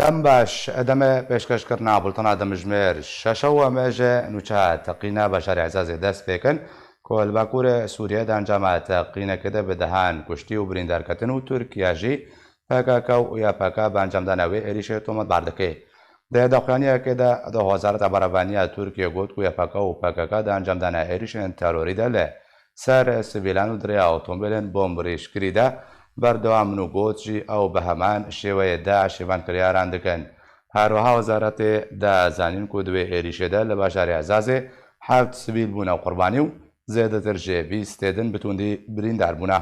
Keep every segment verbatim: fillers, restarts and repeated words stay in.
Dem baş, demê pêşkêşkirina bultena dimjimêr şeş û em ê ji nûçeya teqîna bajarê Ezazê dest pê kin, ku li bakurê Sûriyê di encama teqînekê de bi dehan kuştî û birîndar ketin û Tirkiye jî P K K û Y P G bi encamdana wê êrîşê tometbar dike. Di daxuyaniyekê de di Wezareta Berevaniya Tirkiye got ku Y P G û P K K di encamdana êrîşên terorî de li ser sivîlan û di rêya otomobîlên bombrîşkirî de berdewam in û got jî ew bi heman şêweyê DAIŞ şêvankiriyaran dikin. Her wiha wezaretê da zanîn ku di wê êrîşê de li bajarê Ezazê heft sivîl bûne qurbanî û zêdetir ji bîstê din bi tundî birîndar bûne.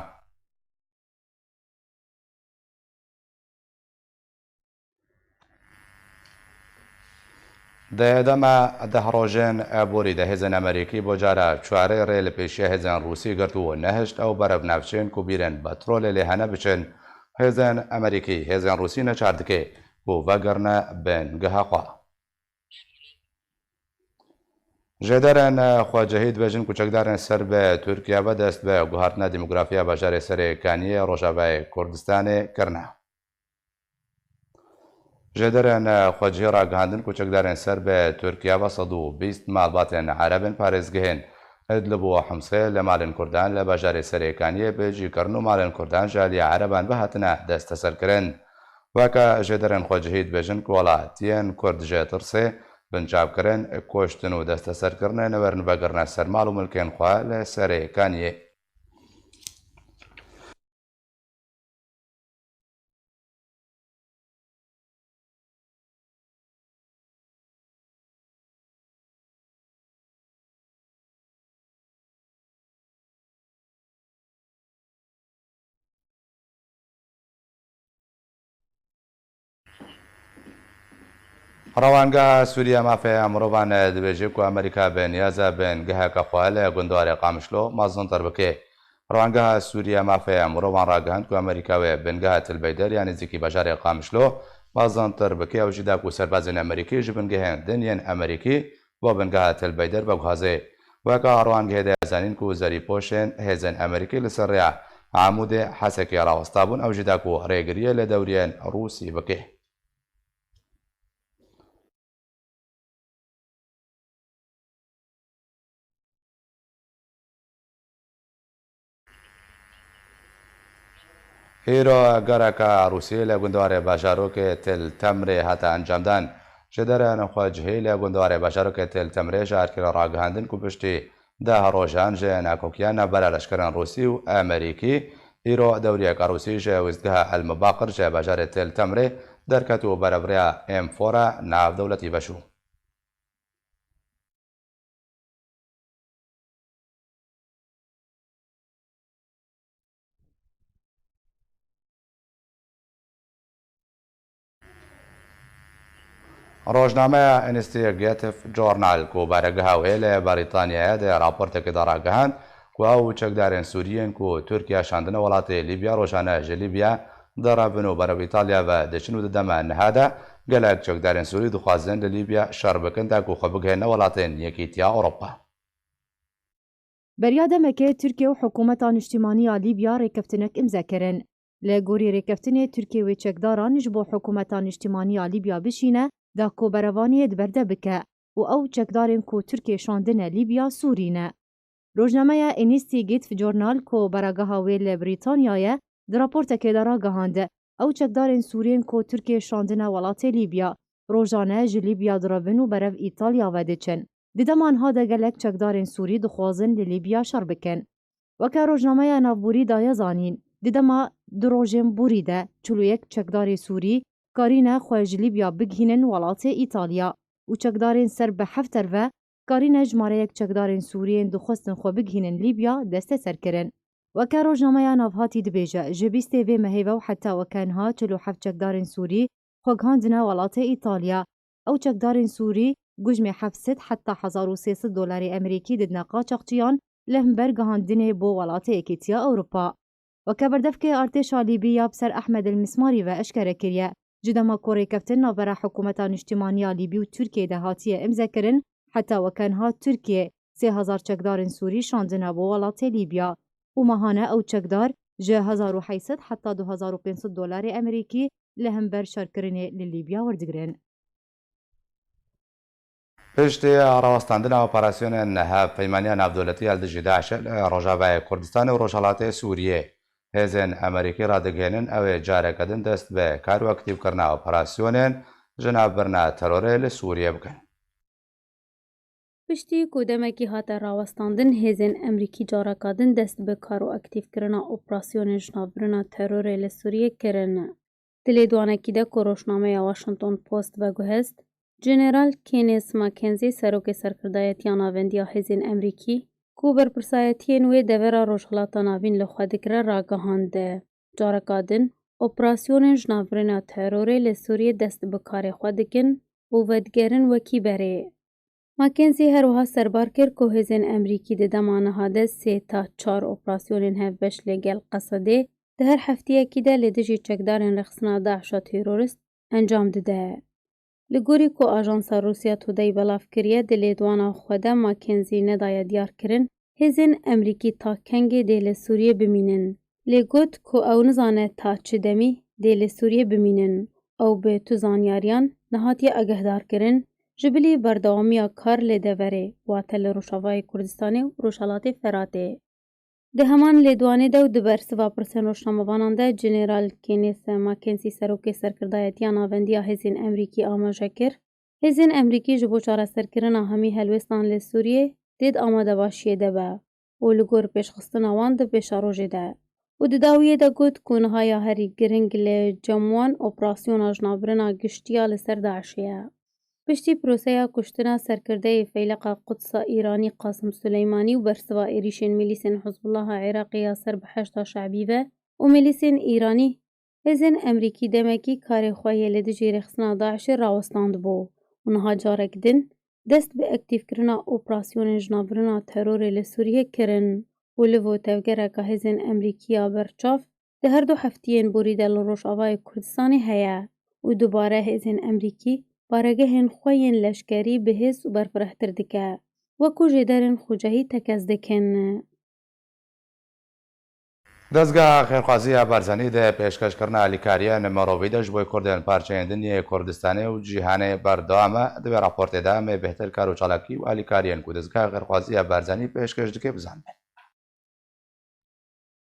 Di dema deh rojên borî de hêzên Amerîkî bo cara çarê rê li pêşiya hêzên Rûsî girt û nehişt ew berev navçeyên ku bîrên petrolê lê hene biçin. Hêzên Amerîkî hêzên Rûsî neçar dike ku vegerine bingeha xwe. Jêderên xwecihî dibêjin ku çekdarên ser bi Tirkiye ve dest bi guhartina demografiya bajarê Serê Kaniyê Rojavayê Kurdistanê kirine. Jêderên xwecihî ragihandin ku çekdarên ser bi Tirkiye ve sed û bîst malbatên Ereb ên parêzgehên Idlib û Himsê li malên Kurdan li bajarê Serê Kaniyê bi cî kirin û malên Kurdan ji aliyê Ereban ve hatine desteserkirin. Weke jêderên xwecihî dibêjin ku welatiyên Kurd ji tirsê binçavkirin, kuştin û desteserkirinê newerin vegirine ser mal û milkên xwe li Serê Kaniyê. Rewangeha Sûriye Mafê Mirovan dibêje ku Amerîka bi niyaza bingeheke xwe li gundarê Qamişlo mezintir bike. Rewangeha Sûriye Mafê Mirovan ragihand ku Amerîka wê bingeha Til Beyder ya nêzîkî bajarê Qamişlo mezintir bike, ew jî da ku serbazên Amerîkî ji bingehên din yên Amerîkî bo bingeha Til Beyder veguhaze. Weke rewangehê de zanîn ku zerîpoşên hêzên Amerîkî li ser rêya Amûdê Hesekê rawestabûn, ew jî da ku rêgiriyê li dewriyên Rûsî bike. Îro gereka Rûsiyê li gundarê bajarokê Til Temrê hate encamdan. Ji derên xwecihî li gundarê bajarokê Til Temrê ji erkîra ragihandin ku piştî deh rojan ji nakokiya navbera leşkerên Rûsî û Amerîkî, îro dewriyeka Rûsî ji wîstgeha El Mibaqir ji bajarê Til Temrê derket û berevriya Êm Fora navdewletî veşû. Rojnameya Investigative Journal ku baregeha wê li Brîtanyayê de raportekê de ragihand ku ew çekdarên Sûriyên ku Tirkiye şandine welatê Lîbya rojane ji Lîbya derevin û berev Îtalya ve diçin û di dema niha de gelek çekdarên Sûrî dixwazin li Lîbya şer bikin ta ku xwe bigihêne welatên Yekîtiya Ewropa. Beriya demekê Tirkiye û Hikûmeta Niştimanî ya Lîbya rêkeftinek îmze kirin. Li gorî rêkeftinê Tirkiye wê çekdaran ji bo Hikûmeta Niştimanî ya Lîbya bişîne, da ku berevaniyê di ber de bike û ew çekdarên ku Tirkiye şandine Lîbya Sûrî ne. Rojnameya Investigative Journal ku baregeha wê li Brîtanya ye, di raportekê de ragihand, ew çekdarên Sûriyên ku Tirkiye şandine welatê Lîbya, rojane ji Lîbya direvin û berev Îtalya ve diçin. Di dema niha de gelek çekdarên Sûrî dixwazin li Lîbya şer bikin. Weke rojnameya navborî daye zanîn, di dema du rojên borî de çil û yek çekdarê Sûrî karîne xwe ji Lîbya bigihînin welatê Îtalya û çekdarên ser bi heft derve karîne jimareyek çekdarên Sûrî yên dixwestin xwe bigihînin Lîbya desteser kirin. Weke rojnameya navhatî dibêje, ji bîstê vê mehê ve û heta weke niha çil û heft çekdarên Sûrî xwe gihandine welatê Îtalya. Ew çekdarên Sûrî gujmê heft sed heta hezar û sê sed dolarê Amerîkî didine qaçaxçiyan li hember gihandinê bo welatê Yekîtiya Ewropa. Weke berdevkê artêşa Lîbî ya bi ser Ehmed El Mismarî ve eşkere kiriye, ji dema ku rêkeftin navbera Hikûmeta Niştimanî ya Lîbî û Tirkiyê de hatiye îmzekirin, heta weke niha Tirkiye sê hezar çekdarên Sûrî şandine bo welatê Lîbya û mehane ew çekdar ji hezar û heyt sed heta du hezar û pênc sed dolarê Amerîkî li hember şerkirinê li Lîbya werdigrin. Piştî rawestandina operasyonên hevpeymaniya navdewletî ya li dijî DAIŞê li Rojavayê Kurdistanê û Rojhilatê Sûriyê, hêzên Amerîkî radigihênin ew ê careke din dest bi kar û aktîfkirina operasyonên ji nav birina terorê li Sûriyê bikin. Piştî ku demekî hate rawestandin, hêzên Amerîkî careka din dest bi kar û aktîfkirina operasyonên ji nav birina terorê li Sûriyê kirin. Di lêdwanekî de ku rojnameya Washington Post veguhest, General Kenneth McKenzie, serokê serkirdayetiya navendiya hêzên Amerîkî, ku berpirsayetiyên wê devera Rojhilata Navîn li xwe digire, ragihand, careka din operasyonên ji nav birina terorê li Sûriyê dest bi karê xwe dikin û vedigerin wekî berê. McKenzie her wiha serbar kir ku hêzên Amerîkî di dema niha de sê ta çar operasyonên hevbeş li gel Qesedê di her heftiyekî de li dijî çekdarên rêxistina DAIŞa terorîst encam dide. Li gorî ku ajansa Rûsya Today belav kiriye, di lêdwana xwe de McKenzie nedaye diyar kirin hêzên Amerîkî ta kengê dê li Sûriyê bimînin. Lê got ku ew nizane ta çi demî dê li Sûriyê bimînin. Ew bi tu zanyariyan nehatiye agahdarkirin, ji bilî berdewamiya kar li deverê, wate li Rojavayê Kurdistanê û Rojhelatê Feratê. Di heman lêdwanê de û di bersiva pirsên rojnamevanan de, General Kenneth McKenzie, serokê serkirdayetiya navendiya hêzên Amerîkî, amaje kir, hêzên Amerîkî ji bo çareserkirina hemî helwêstan li Sûriyê dê di amadebaşiyê de be û li gor pêşxistina wan di pêşerojê de û di dawiyê de got ku niha ya herî giring li cem wan operasyona jinavbirina giştî ya li ser DAIŞê ye. Piştî proseya kuştina serkirdeyê Feyleqa Qudsa Îranî Qasim Suleymanî û bersiva êrîşên milîsên Hizbullaha Iraqê ya ser bi Heşda Şe'bî ve û milîsên Îranî, hêzên Amerîkî demekî karê xwe yê li dijî rêxistina DAIŞê rawestandibû û niha carek din dest bi aktîfkirina operasyonên jinavbirina terorê li Sûriyê kirin û li bo tevgereka hêzên Amerîkî ya berçav di her du heftiyên borî de li Rojavayê Kurdistanê heye û dubare hêzên Amerîkî baregehên xwe yên leşkerî bihêz û berfirehtir dike, wekû jêderên xucehî tekez dikin. Dezgeha Xêrxwaziya Barzanî di pêşkêşkirina alîkariya mirovî de ji bo Kurdên parçeyên din yê Kurdistanê û cîhanê berdewam e. Di vê raportê de em ê bêhtir kar û çalakî û alîkariyên ku Dezgeha Xêrxwaziya Barzanî pêşkêş dike bizanibin.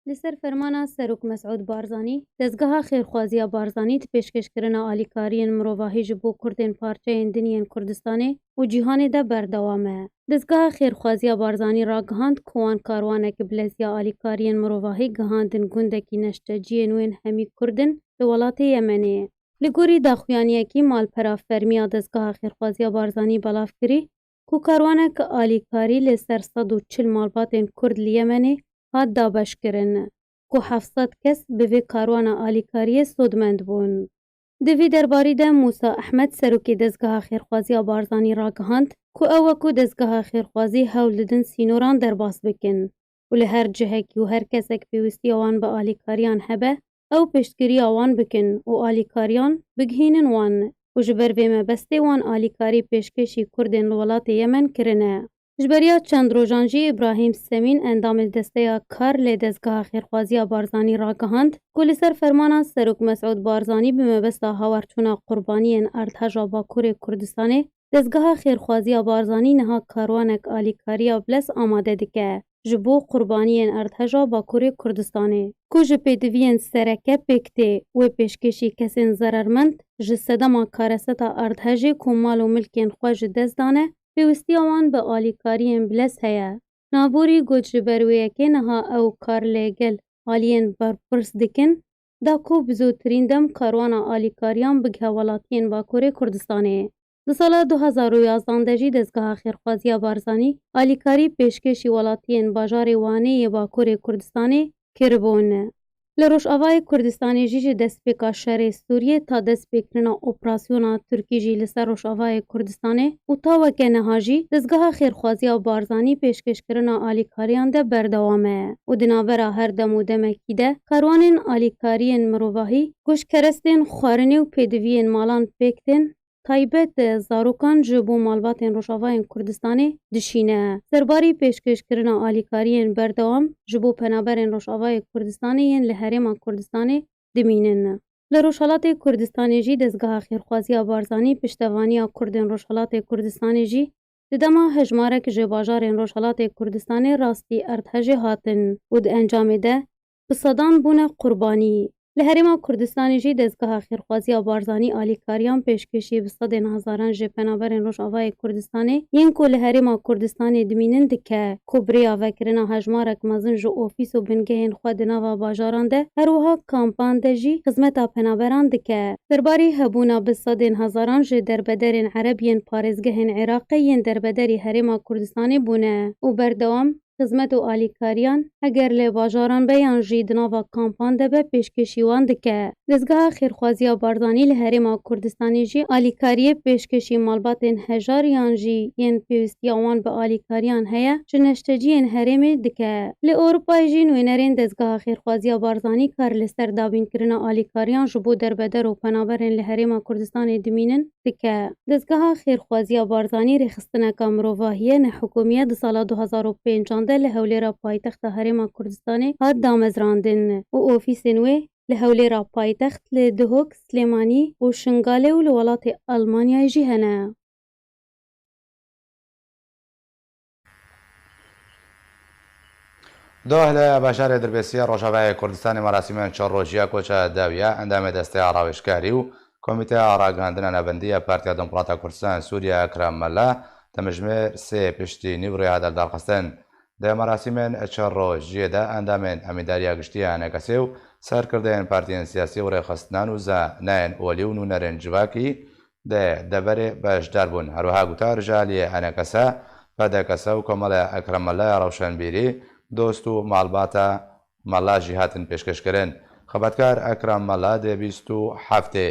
Li ser fermana Serok Mesûd Barzanî, Dezgeha Xêrxwaziya Barzanî di pêşkêşkirina alîkariyên mirovahî ji bo Kurdên parçeyên din yên Kurdistanê û cîhanê de berdewam e. Dezgeha Xêrxwaziya Barzanî ragihand ku wan karwanek bi leziya alîkariyên mirovahî gihandin gundekî neşteciyên wên hemî Kurd in li welatê Yemenê. Li gorî daxuyaniyekî malpera fermî ya Dezgeha Xêrxwaziya Barzanî belav kirî, ku karwanek alîkarî li ser sed û çil malbatên Kurd li Yemenê hat dabeşkirin, ku heft sed kes bi vê karwana alîkariyê sodmend bûn. Di vî derbarî de Mûsa Ehmed, serokê Dezgeha Xêrxwaziya Barzanî, ragihand ku ew wekû dezgeha xêrxwazî hewl didin sînoran derbas bikin û li her cihekî û her kesek pêwîstiya wan bi alîkariyan hebe, ew piştgiriya wan bikin û alîkariyan bigihînin wan û ji ber vê mebestê wan alîkarî pêşkêşî Kurdên li welatê Yemen kirine. Ji beriya çend rojan jî Îbrahîm Semîn, endamê desteya kar lê Dezgeha Xêrxwaziya Barzanî, ragihand ku li ser fermana Serok Mesûd Barzanî bi mebesta hawarçûna qurbaniyên erdheja Bakurê Kurdistanê, Dezgeha Xêrxwaziya Barzanî niha karwanek alîkariya bilez amade dike ji bo qurbaniyên erdheja Bakurê Kurdistanê, ku ji pêdiviyên sereke pêk tê, wê pêşkêşî kesên zerermend ji sedema kareseta erdhejê ku mal û milkên xwe ji dest dane, pêwîstiya wan bi alîkariyên bilez heye. Navborî got, ji ber wê yekê niha ew kar li gel aliyên berpirs dikin, da ku bi zûtirîn dem karwana alîkariyan bigihe welatiyên Bakurê Kurdistanê. Di sala du hezar û yazdan de jî Dezgeha Xêrxwaziya Barzanî alîkarî pêşkêşî welatiyên bajarê Wanê yê Bakurê Kurdistanê kiribûn. Li Rojavayê Kurdistanê jî ji destpêka şerê Sûriyê ta destpêkirina operasyona Tirkî jî li ser Rojavayê Kurdistanê û ta weke niha jî Dezgeha Xêrxwaziya Barzanî pêşkêşkirina alîkariyan de berdewam e û di navbera her dem û demekî de karwanên alîkariyên mirovahî ku ji kerestên xwarinê û pêdiviyên malan pêk tên, taybet zarokan ji bo malbatên Rojavayên Kurdistanê dişîne. Serbarî pêşkêşkirina alîkariyên berdewam ji bo penaberên Rojavayê Kurdistanê yên li Herêma Kurdistanê dimînin. Li Rojhelatê Kurdistanê jî dezgeha xêrxwaziya Barzanî piştevaniya Kurdên Rojhelatê Kurdistanê jî di dema hejmarek ji bajarên Rojhelatê Kurdistanê rastî erdhejê hatin û di encamê de bi sedan bûne qurbanî. Li Herêma Kurdistanê jî dezgeha xêrxwaziya Barzanî alîkariyan pêşkêşî bi sedên hezaran ji penaberên Rojavayê Kurdistanê yên ku li Herêma Kurdistanê dimînin dike, ku bi rêya vekirina hejmarek mezin ji ofîs û bingehên xwe di nava bajaran de, her wiha kampan de jî xizmeta penaberan dike. Serbarî hebûna bi sedên hezaran ji derbederên Ereb yên parêzgehên Iraqê yên derbederî Herêma Kurdistanê bûne û berdewam xizmet û alîkariyan, heger li bajaran be yan jî di nava kampan de be, pêşkêşî wan dike. Dezgeha Xêrxwaziya Barzanî li Herêma Kurdistanê jî alîkariyê pêşkêşî malbatên hejar yan jî yên pêwîstiya wan bi alîkariyan heye, ji neşteciyên herêmê dike. Li Ewropayê jî nûnerên Dezgeha Xêrxwaziya Barzanî kar li ser dabînkirina alîkariyan ji bo derbeder û penaberên li Herêma Kurdistanê dimînin, dike. Dezgeha Xêrxwaziya Barzanî rêxistineka mirovahî ye, nehikûmî ye, di sala du hezar û pêncan de li Hewlêra paytexta Herêma Kurdistanê hat damezrandin û ofîsên wê li Hewlêra paytext, li Duhok, Silêmanî û Şingalê û li welatê Elmanyayê jî hene. Doh li bajarê Dirbêsiya Rojavayê Kurdistanê merasîmên çar rojî ya koça dawiya endamê Desteya Rawêjkarî û Komîteya Ragihandina Navendî ya Partiya Demokrata Kurdistan Sûriye Ekrem Mela, demjimêr sê piştî nîvroyê hat darxistin. Di merasîmên çar rojiyê de endamên Emîndariya Giştî ya E N K S ê û serkirdeyên partiyên siyasî û rêxistinan û zanayên olî û nûnerên civakî di deverê beşdar bûn. Her wiha gutar ji aliyê E N K S, P D K S û Komela Ekrem Mela ya Rewşenbîrî, dost û malbata Mela jî hatin pêşkêşkirin. Xebatkar Ekrem Mela di bîst û heftê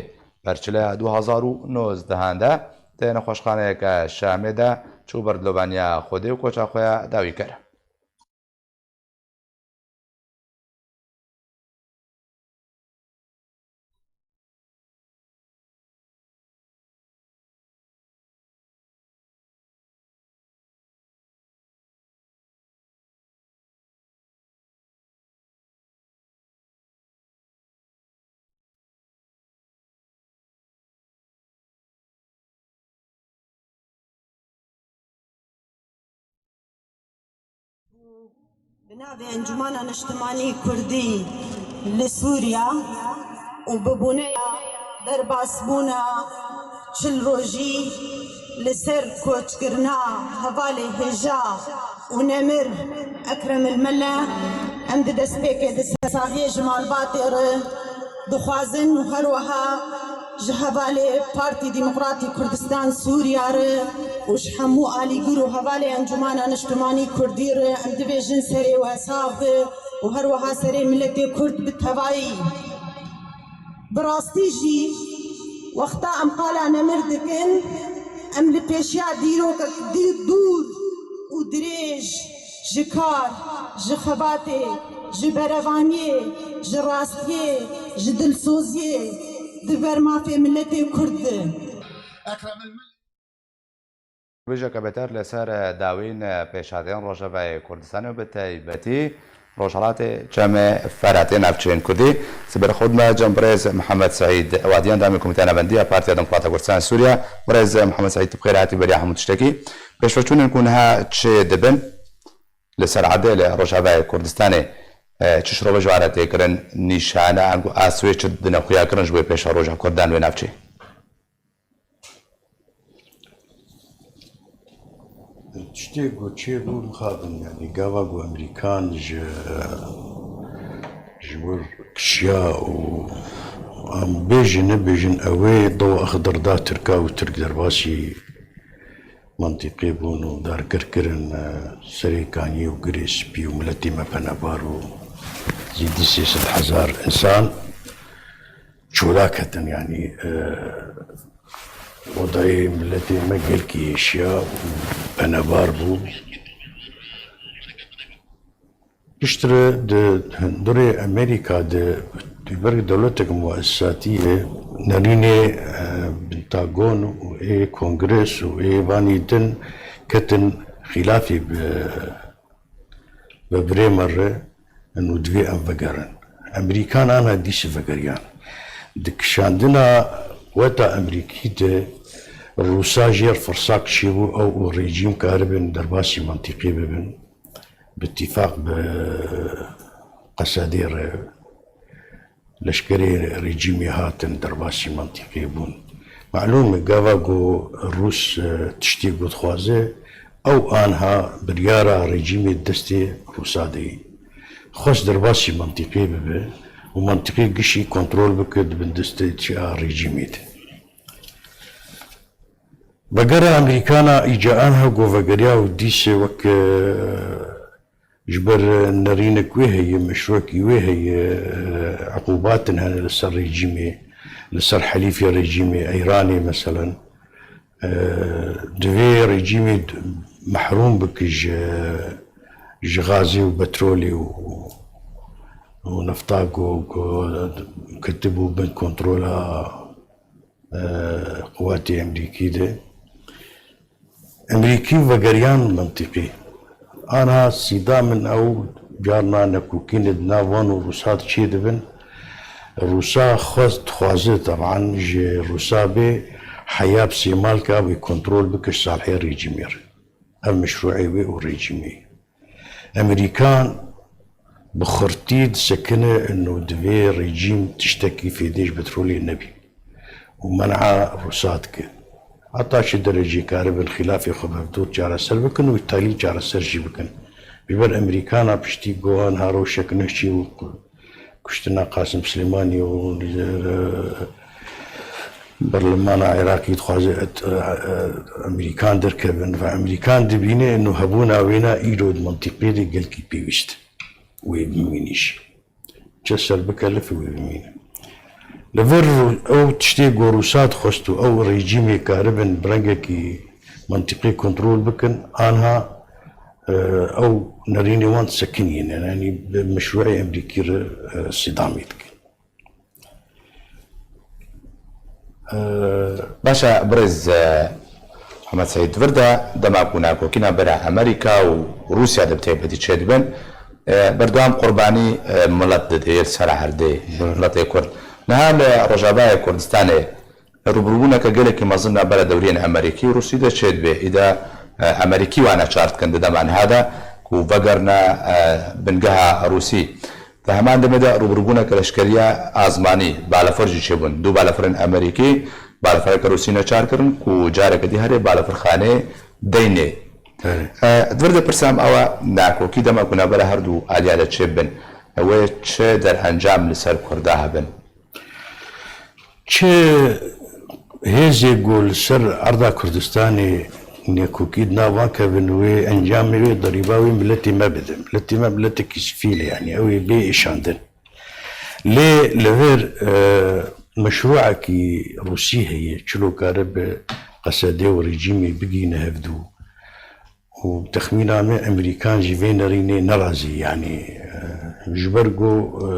Berçile du hezar û nozdehan de di nexweşxaneyeke Şamê de çû ber dilovaniya Xwedê û koça xwe ya dawî kir. Bi navê Encûmena Niştimanî Kurdî li Sûriya û bi boneya derbasbûna çil rojî li ser koçkirina hevalê hêja û nemir Ekrem El Mele, em di destpêkê di ser saviyê ji malbatê re dixwazin û her wiha ji hevalê Partî Demokratî Kurdistan Sûriya re û ji hemû alîgir û hevalê Encûmena Niştimanî Kurdî re em dibêjin serê we sax be û her wiha serê miletê Kurd bi tevayî. Bi rastî jî wexta em qala nemir dikin, em li pêşiya dîrokek dî-, dûr û dirêj ji kar, ji xebatê, ji berevaniyê, ji rastiyê, ji dilsoziyê di ber mafê miletê Kurd de. Bêjeke bêter li ser dawîn pêşhateyên Rojavayê Kurdistanê û bi taybetî Rojhelatê Çemê Feratê navçeyên Kurdî. Sibê xwe dime cem birêz Mihemed Seîd Wadî, endamê Komîteya Navendî ya Partiya Demokrata Kurdistan Sûriye. Birêz Mihemed Seîd, tu bi xêr hatî beriya hemû tiştekî. Pêşveçûnên ku niha çê dibin li ser erdê li Rojavayê Kurdistanê, e, çi şirove ji we re tê kirin, nîşane ango aswê çi dine xuya kirin ji bo pêşeroja Kurdan wê navçeyê? Tiştê ku çêbû mixabin, yanî gava ku Amerîkan ji, ji wir kişiya û em bêjin nebêjin, ew ê dewa Xidir da Tirka û Tirk derbasî mintîqê bûn û dargir kirin, e, serê kaniyê û girê spî û miletê me penabar û zîdî sê sed hezar însan çola ketin, yanî, e, odayê miletê me gelkî êşiya û penabar bû. Piştre di hundirê Amerîka de di ber dewletek muesisatî ye, nerînê, e, Pentagon û ê Kongres û ê vanî din ketin xîlafî bi, bi birê me re, û divê em vegerin. Amerîkan ana dîsî vegeriyan. Di kişandina quweta Amerîkî de Rûsa jêr firsak çêbû ew û rejîm karibin derbasî mentiqê bibin. Bi tîfaq bi qesedê re leşkerê rejîmê hatin derbasî mentiqê bûn. Malûm e, gava ku Rûs, e, tiştê ku dixwaze, ew anha biryara rejîmê destê Rûsa de yî. Xwest derbasî mentiqê bibe û mentiqê gişî kontrol bike di bin destê çi a rejîmê de. Vegera Amerîkana îca anha ku vegeriya û dîse wek, e, ji ber nerînek wê heye, meşrokî wê heye, e, eqûbatin hene li ser rejîmê, li ser helîfê rejîmê, Îranê meselen. E, divê rejîmê d-, mehrûm bike ji, ji gazê û petrolê û, û nefta ku, ku ketibû bin kontrola, e, quwetê Amerîkî de. Amerîkî vegeriyan mentiqî. Ana Sîdam in ew carna nekokîne di nav wan û Rûsa de çê dibin. Rûsa xwest, dixwaze teban ji Rûsa bê heya bi sêmalka wê kontrol bike ji salhê rejîmê re. Ev meşrûê wê û rejîmê. Amerîkan bi xurtî disekine ino divê rejîm tiştekî fêdê ji petrolê nebî û men'a Rûsa dike. Heta çi derecê karibin xîlafê xwe bi hevdûr çareser bikin û talî çareser jî bikin. Ji ber Amerîkana piştî ku anha rewşek nehçî û kuştina Qasim Silêmanî û, e, berlemana Iraqî dixwaze et-, e, e, Amerîkan derkevin ve Amerîkan dibîne ino hebûna wêna îro di mentiqê de gelkî pêwîst wê bimînî jî. Çi ser bike lifê wê bimîne. Li vir ew tiştê ku Rûsa dixwest û ew rejîmê karibin bi rengekî mentiqê kontrol bikin, anha, e, ew nerînê wan disekinîne, yanî bi meşrûê Amerîkî re, e, Sîdamê dikin. Baş e, birêz, e, Mihemed Seîd, vir de dema ku nakokîna bera Amerîka û Rûsya de bi taybetî çêdibin, e, berdewam qurbanî, e, milet didê li ser erdê, miletê Kurd. Niha li Rojavayê Kurdistanê rûbirûbûneke gelekî mezin navbera dewriyên Amerîkî û Rûsî de çêdibe. Îda, e, Amerîkî wan neçar dikin di dema niha de ku vegerine, e, bingeha Rûsî. Di heman demê de rûbirûbûneke leşkeriya azmanî, balafir jî çêbûn. Du balafirên Amerîkî balafereke Rûsî neçar kirin ku careke dî herê balafirxaneyê deynê. Belê. E, di vir de pirsam ew e, nakokî dema ku navbera her du aliya de çêbin, ew ê çi derencam li ser Kurda hebin? Çi hêzê ku li ser erda Kurdistanê nekokî di nav van kevin wê encamê wê derîba wê miletê me bide. Miletê me miletekî sifîl e, yanî ew ê bê êşandin. Lê li vir, e, meşrûekî Rûsî heye, çilo kare bi qesedê û rejîmê bigihîne hevdû. Û texmîna me Amerîkan jî vê nerînê nerazî, yanî, e, ji ber ku, e,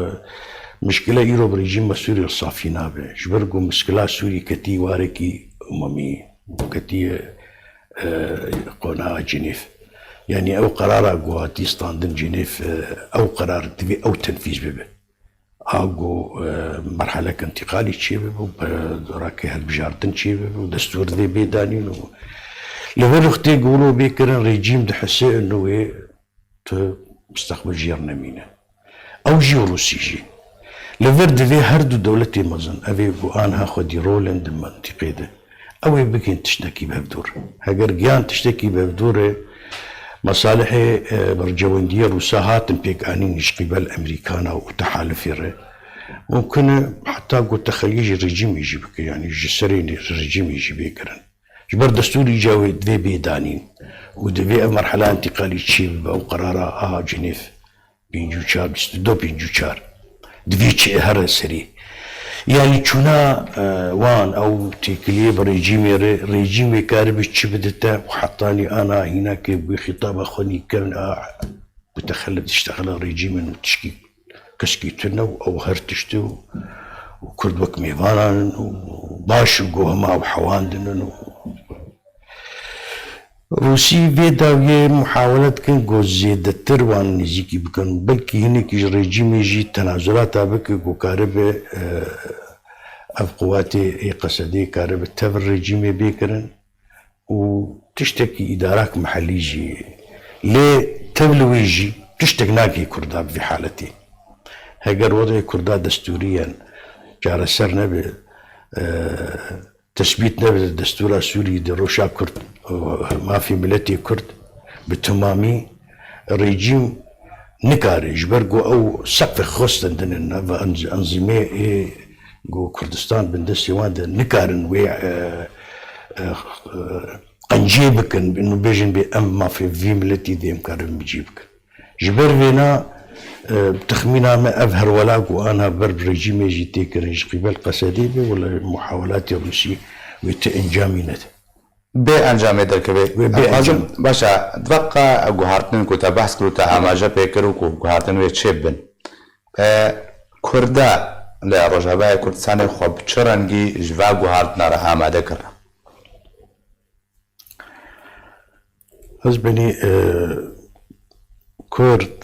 mişkile îro bi rejîma Sûrî re safî nabe. Ji ber ku mişkila Sûrî ketî warekî umemî, ketiye, e, qonaxa Cinêv. Yanî ew qerara ku hatî standin Cinêv, e, ew qerar divê ew tenfîz bibe. A ku, e, merhelek întîqalî çêbibe û, e, rakê hilbijartin çêbibe û destûr divê bê danîn û li vir wextê ku wilo bê kirin rejîm dihise ino wê tu mistexbil jêr nemîne. Ew jî û Rûsî jî. Li vir divê her du dewletê mezin, ev ê ku anha xwedî rol in di mintîqê de, ew ê bikin tiştekî bi hevdûr. Heger giyan tiştekî bi hevdûr e, mesalihê, e, berjewendiyê Rûsa hatin pêk anîn ji qîbel Amerîkana û tehalifê re. Mumkin e heta ku texeliyê ji rejîmê jî bike, yanî ji serê rejîmê jî bê kirin. Ji ber destûrî ca wê divê bê danîn û divê ev merhela întîqalî çê bibe û qerara a Cinêv pêncî û çar, bîst û du pêncî û çar. Divê çi here serî. Yanî çûna, e, wan ew têkiliyê bi rejîmê re, rejîmê karibe çi bide te û hetanî ana hînakê bi xîtaba xwe nîkevin a mutexelif diştexile rejîmin û tişkî keskî tune û ew her tişt û, û Kurd wek mêvanan in û baş û go hema ew hewandin in û Rûsî vê dawiyê muhawele dikin ku zêdetir wan nêzîkî bikin. Belkî hinekî ji rejîmê jî tenazulata bike ku karibe, e, Ev quwetê ê Qesedê karibe tevr rejîmê bê kirin û tiştekî îdarak mihellî jî. Lê tev li wê jî tiştek nagihê Kurda bi vî haletê. Heger wedê Kurda destûriyen çareser nebe, e, tesbît nebe di destûra Sûrî de rewşa Kurd û mafê miletê Kurd bi temamî rejîm nikare, ji ber ku ew seqfê xwe stendine, ev enz-, enzîmê ê ku Kurdistan bin destê wan de nikarin wê, e, e, e, qencê bikin, û bêjin bê em mafê vî miletî dê em karin bicî bikin. Ji ber vêna, e, texmîna me ev herwela ku ana ber bi rejîmê jî tê kirin ji qîbel Qesedê be, wele muhawelatê Rûsî wê ti encamî nede. Bê encamê derkeve. Wê bê Em xwazim, encam. Baş e, di veqa guhartinên ku te behs kir û te amaje pê kir û ku guhartin wê çê bin. E, Kurda li Rojavayê Kurdistanê xwe bi çi rengî ji va guhartina re amade kirine? Ez benî, e, Kurd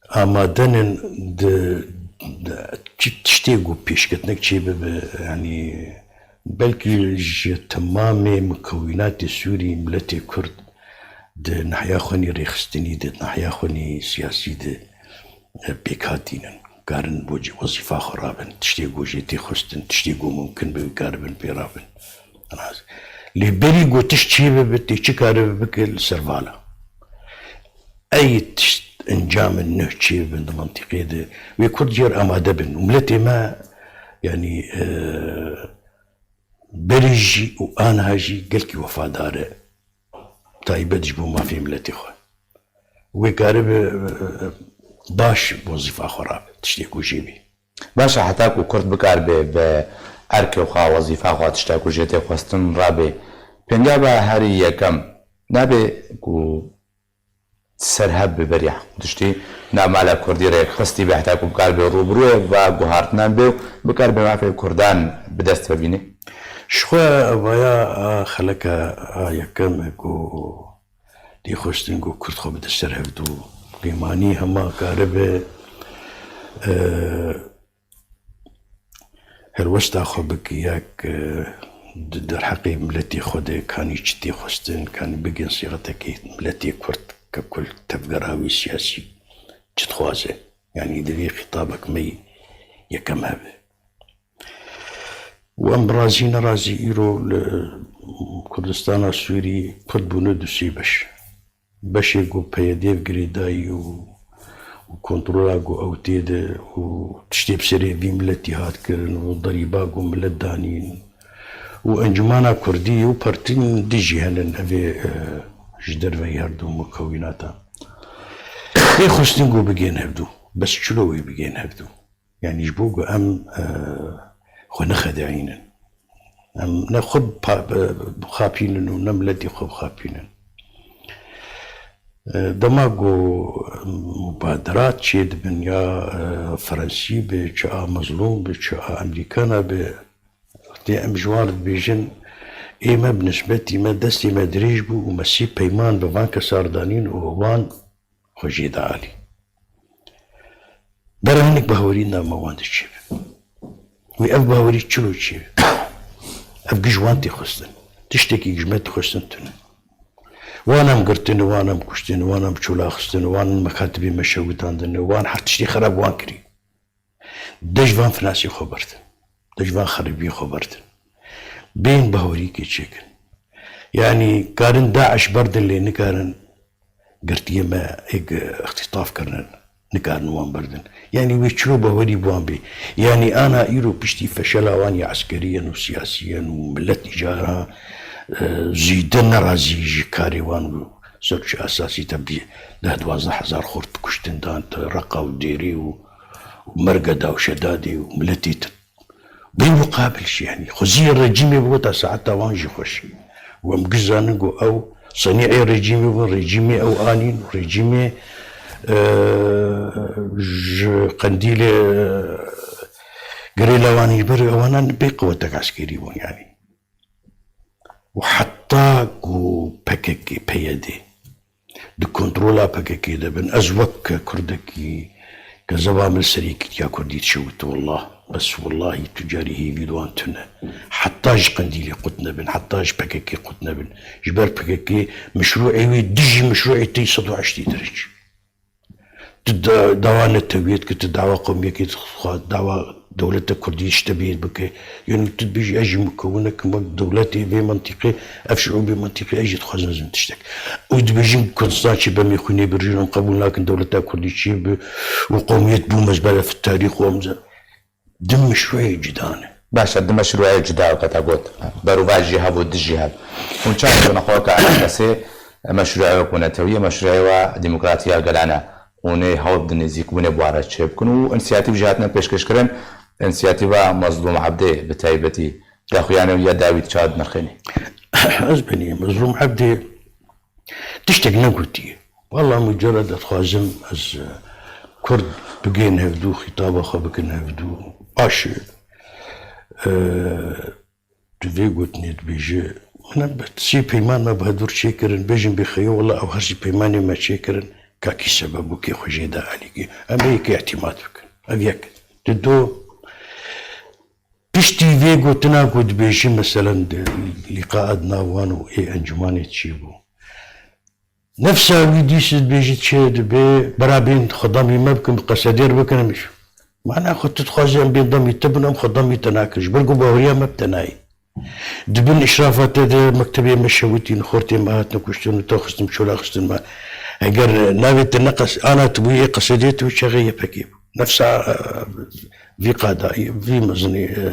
amadenin di, di çi tiştê ku pêşketinek çê bibe, yanî belkî ji temamê mukewînatê Sûrî, miletê Kurd di nahiya xwe nî rêxistinî de, di nahiya xwe nî siyasî de, e, pêk hatînin. Karin bo cî wezîfa xwe rabin. Tiştê ku jê tê xwestin, tiştê ku mumkin be, karibin pê rabin. Lê berî ku tişt çê bibe, tê çi karibe bike li ser vala. Ey tişt encamên nuh çê bibin di mintîqê de, wê Kurd jê re amade bin. Û miletê me, yanî, e, berî jî û aniha jî gelkî wefadar e. Taybet ji bo mafê miletê xwe. Wê karibe, e, e, baş wezîfa xwe rabe, tiştê ku jê bî. Baş e, heta ku Kurd bikaribe bi erkê xwe, wezîfa xwe, tişta ku jê tê xwestin rabe, pêngava herî yekem nabe ku ser hev bi beriya tiştî nav mala Kurdî rêkxistî be, heta ku bikaribe rûbirûyê va guhartinan be û bikaribe mafê Kurdan bi dest ve bîne? Ji xwe vaya a xeleka a yekem e ku tê xwestin ku Kurd xwe bide ser hevdû. Pêmanî hema karibe, e, helwesta xwe bike yek, e, di derheqê miletê xwe de kanî çi tê xwestin, kanî bigên sîxetekê miletê Kurd ke kul tevgera wî siyasî çi dixwaze. Yanî divê xîtabek me yî yekem hebe. Û em razî nerazî îro li Kurdistana Sûrî Kurd bûne du sê beş. Beşê ku P Y D girêdayî û, û kontrola ku ew tê de û tiştê bi serê vî miletî hat kirin û derîba ku milet danîn û Encûmena Kurdî û partîn dî jî henin evê, e, ji derveyî her du mukewînatan. Ê xwestin ku bigên hevdû. Bes çilo wê bigên hevdû? Yanî ji bo ku em, e, xwe nexedeyînin. Em ne xwe pa-, e, bixapînin û ne miletî xwe bixapînin. E, dema ku mubaderat çê dibin ya, e, Frensî be, çi a Mezlûm be, çi a Amerîkana be, tê em ji wan re dibêjin, ê me bi nisbetî me destê me dirêj bû û me sê peyman bi van kesa re danîn û wan xwe jê da alî. Bera hinek bawerî nav me wan de çêbe. Wê ev bawerî çilo çêbe? Ev giş wan tê xwestin. Tiştekî giş me dixwestin tune. Wan em girtine, wan em kuştine, wan em çolaxistine, wan mekatibê me şewitandine, wan her tiştê xerab wan kirî. De ji van finasî xwe berdin. De ji van xerîbiyê xwe berdin. Bên bawerîkê çêkin. Yanî karin DAIŞ berdin lê nikarin girtiyê me êk îxtîtaf kirinin. Nikarin wan berdin. Yanî wê çilo bawerî bi wan bê? Yanî ana îro piştî feşela wan ya eskerî yên û siyasî yên û milet îcara, e, zêde nerazî ji karê wan û ser çi esasî te bî deh duwazdeh hezar xort kuştin dan te Reqa û Dêrê û û merga da û şedadê û miletê te. Bên muqabil jî, yanî xweziyê rejîmê bi weta saeta wan jî xweş. Û em giş zanin ku ew senî'ê rejîmê bûn, rejîmê ew anîn û rejîmê, e, ji qendîlê, e, girêla wan ji ber ewana bê qewetek eskerî bûn, yanî. Û heta ku P K K, P Y D di kontrola P K K de bin, ez wek kurdekî kezeba min li ser yekîtiya kurdî dişewite, wallah, Bes wellahî tu carî hêvî li wan tune. Heta ji Qendîlê qut nebin, heta ji P K K qut nebin. Ji ber P K K meşrûê wî dijî meşrûê te yî sed û heştê derece. Tu da-, dawa netewiyê dike, tu dawa qewmiyekê dixwaz, dawa dewleta kurdî ji te bê bike. Yanî tu dibêjî ez jî mukewin nekim wek dewletê vê mentiqê, ev şiûbê mentiqê ez jî dixwazim ez bim tiştek. Û dibêjin Kurdistan çi be, em ê xwînê birînin, em qebûl nakin dewleta kurdî çi bi û qewmiyet bû mezbele fi tarîx û em ze-, di meşrûyê cuda ne. Baş e, di meşrûyê cuda weke te got. Berovajî hev û dijî hev. Hûn çawa dibin xwe ke kesê meşrûyê wek netewiyê, meşrûyê we demokratiya gelane. Hûn ê hewl bidin nêzîkbûnê bi wan re çêbikin û însiyatîv jî hatine pêşkêşkirin. Însiyatîva Mezlûm Ebdê bi taybetî daxuyanê ya dawî çawa dinirxînî? Ez benî Mezlûm Ebdê tiştek negotiye. Wela mucerred ez dixwazim ez, e, Kurd bigên hevdû, xîtaba xwe bikin hevdû. Baş e. E, tu vê gotinê dibêje, min em bi sê peyman me bi hevdûr çêkirin, bêjin bêxeyo, wela ew her sê peymanê me çêkirin, ka kî sebeb bû, kê xwe jê da alîkî. Em ê yekê îtîmat bikin. Ev yek. Di do, piştî vê gotina ku dibêjî, meselen, di lîqaa di nav wan û ê encûmanê çêbû. Nefsa wî dîs dibêjî çi dibe, bera bên xwe demî me bikin, bi Qesedê re bikin, em jî. Mana xwe tu dixwazî em bên demî te bin, em xwe demî te nakin. Ji ber ku baweriya me bi te nayê. Di bin îşrafa te de mektebê me şewitîn, xortê me hatin kuştin û te xistin, çola xistin me. Eger navê te ne Qes-, ana tu bûyî ê Qesedê, tu çaxê Y P G bû. Nefsa, e, vî qada, vî mezinî, e,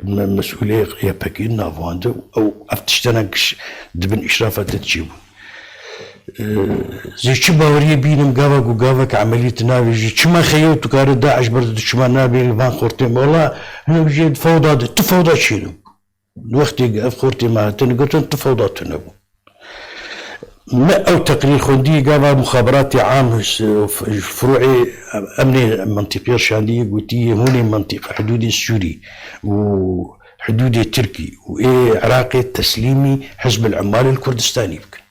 me-, mesûlê Y P G navand û ew ev tiştene giş di bin îşrafa te çêbûn. E, zê çi baweriyê bînim gava ku gavek emelî tu navêjî, çima xeyo tu kare DAIŞ ber di çima nabê van xortê me? Wela hinek jê di fewda de, tu fewda çênim. Wextê ev xortê me hatin girtin, tu fewda tune bû. Me ew teqrîr xwendî gava muxaberatê am, f-, f-, furuê emnê mentiqê şandî, gotî hûnê mentiq hidûdê Sûrî û hidûdê Tirkî û ê Iraqê teslîmî Hizb el Ummal el Kurdistanî bikin.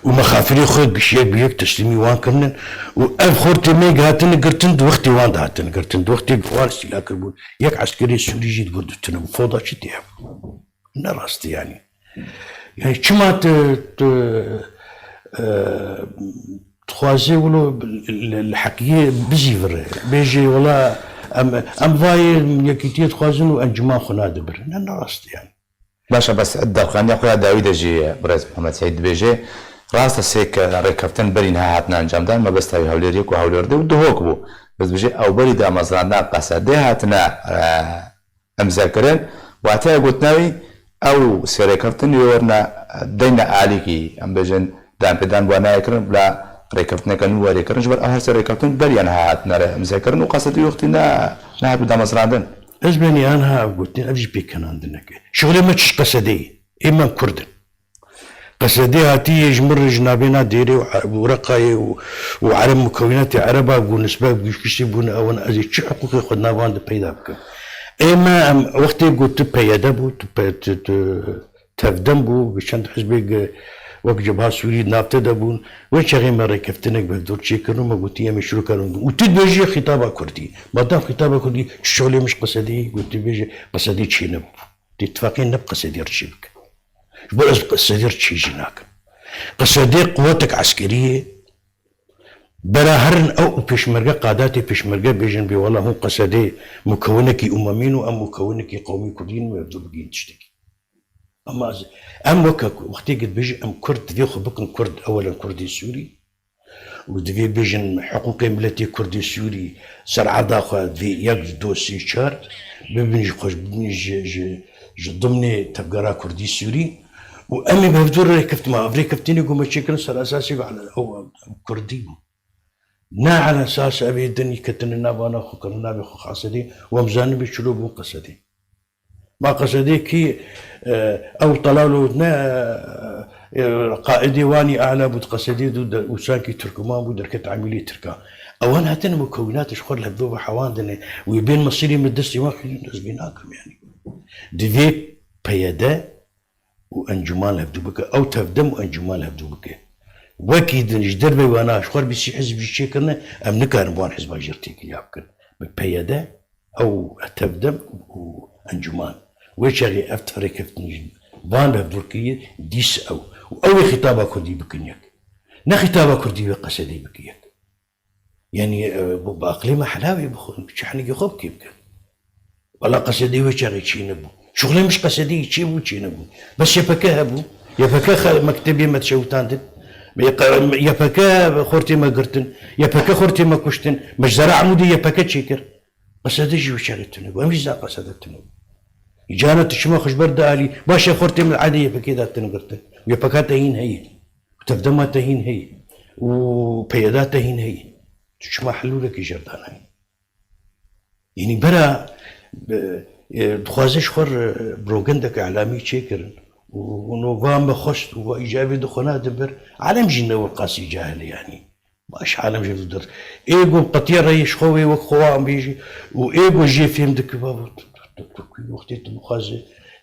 Û mexafirê xwe giş-, yek bi yek teslîmî wan kirinin û ev xortê me hatine girtin, di wextê wan de hatine girtin, di wextê wan îstîla kiribûn, yek eskerê Sûrî jî di vir de tune bû. Fewda çi tê hev? Ne rast e yanî. Yani çima tu, tu, e, dixwazê wilo li, li heqiyê bizîvire? Bêjê wela em, em vayê yekîtiyê dixwazin û encûman xwe nade bir. Ne, ne rast e yanî. Baş e, bes di daxuyaniya xwe ya dawî de jî birêz Mihemed Seîd dibêje, rast e sê ke rêkeftin berî niha hatine encamdan, mebesta wî Hewlêriyê ku Hewlêrdê û Duhok bû. Bes dibêje ew berî damezrandina Qesedê hatine, e, îmzekirin. Wateya gotina wî, ew sê rêkeftin yê werine deyne alîkî, em bêjin, danpêdan bi wan nayê kirin, bila rêkeftineke nû werê kirin. Ji ber ew her sê rêkeftin beriya niha hatine re îmzekirin û Qesedê wextî ne, nehatibû damezrandin. Ez benî aniha ev gotin, ev jî pêkenandineke. Şixulê me çi ji Qesedê ye? Ê me em Kurd in. Qesedê hatî yê ji min re ji navbêna Dêrê û, û Reqayê û, û Ereb mukewînatê Ereba bû, nisbe bi giştî bûne ewan, ez ê çi hiqûqê xwe di nav wan de peyda bikim? Ê me em wextê got tu P Y D bû, tu pe-, tu, tu tevdem bû, bi çend hizbê ge-, wek Cebha Sûrî di nav te de bûn, wê çaxê me rêkeftinek bi hevdûr çêkirin û me gotî em ê şirokar bûn. Û tu dibêjî xîtaba Kurdî. Madem xîtaba Kurdî, şolê min ji Qesedê, got tu bêjî Qesedê çê nebû. Di îtifaqê ne bi Qesedê re çê bike. Ji bo ez bi Qesedê re çê jî nakim. Qesedê quwetek eskerî ye. Bera herin ew û pêşmerge, qadatê pêşmerge bêjin bê wela hûn Qesedê mukewinekî umemîn û em mukewinekî qewmî kurdî in, me dû bigîn tiştekî. Ama ez, em weke ku, wextê ku dibêjin em Kurd, divê xwe bikin Kurd, ewelen Kurdê Sûrî. Û divê bêjin hiqûqê miletê Kurdê Sûrî ser erda xwe divê yek, du, sê, çar bibin ji xwe, bibin ji, ji, ji dimnê tevgera Kurdî Sûrî. Û em ê bi hevdû rêkeftin, ev rêkeftinê ku me çêkirin ser esasê ku ele-, ew, ew Kurdî bû. Ne ele esas ev ê din yî ketine navana xwe kirin navê xwe Qesedê û em zanin bê çilo bûn Qesedê. Ma Qesedê kî, e, ew telalo ne, e, qaidê wanî ala bû di Qesedê de, de, û sankî Tirkoman bû, derket emîlê Tirka. Ewan hatin mukewînat ji xwe li hevdû ve hewandine, wê bên mesîrê min destê wan xîzûn ez vê nakim yanî. Divê P Y D û encûman li hevdû bike, ew tevdem û encûman li hevdû bike. Wekî din ji derveyê wana ji xwe re bîsî hizb jî çêkirine, em nikarin bi wan hizba jî re têkiliya bikin. Bi P Y D, Ew tevdem û encûman. Wê çaxê ev tevrekeftin jî van hevdûr kiriye, dîs ew. Û ew ê xîtaba kurdî bikin yek. Ne xîtaba kurdî wê Qesedê bike yek. Yanî, e, bi, bi aqilê me hela wê bixwin, çi henekê xwe bikê bikin. Wela Qesedê wê çaxê çênebû. Şixulê min ji Qesedê çêbû, çênebû. Bes Y P G hebû. Y P G xe-, mektebê me dişewitandin. Y P G xortê me girtin. Y P G xortê me kuştin. Me ji Zere Amûdê Y P G çêkir. Qesede jî wê çaxê tune bû. Em jî zan qesede tune bû. Cana tu çima xwe ji ber dialî? Baş e, xortê min erdê Y P G de tune girtin. Y P G te hîn heye. Tevdema te hîn heye. Û P Y D te hîn heye. Tu çima helûrekî jêr danayî? Yanî bera, e, e, dixwaze ji xwe re, e, bi rogendeke elamî çêkirin. Û, û no va me xwest û va îcabê di xwe nadin ber. Alem jî ne wir qasî cahil e yanî. Baş alem jî dir. Ê ku qetiya reyê ji xwe wê wek xwe wan bêjî û ê ku jê fêm dike va tu, tu, tu, tu, tu, wextê tu bixwaze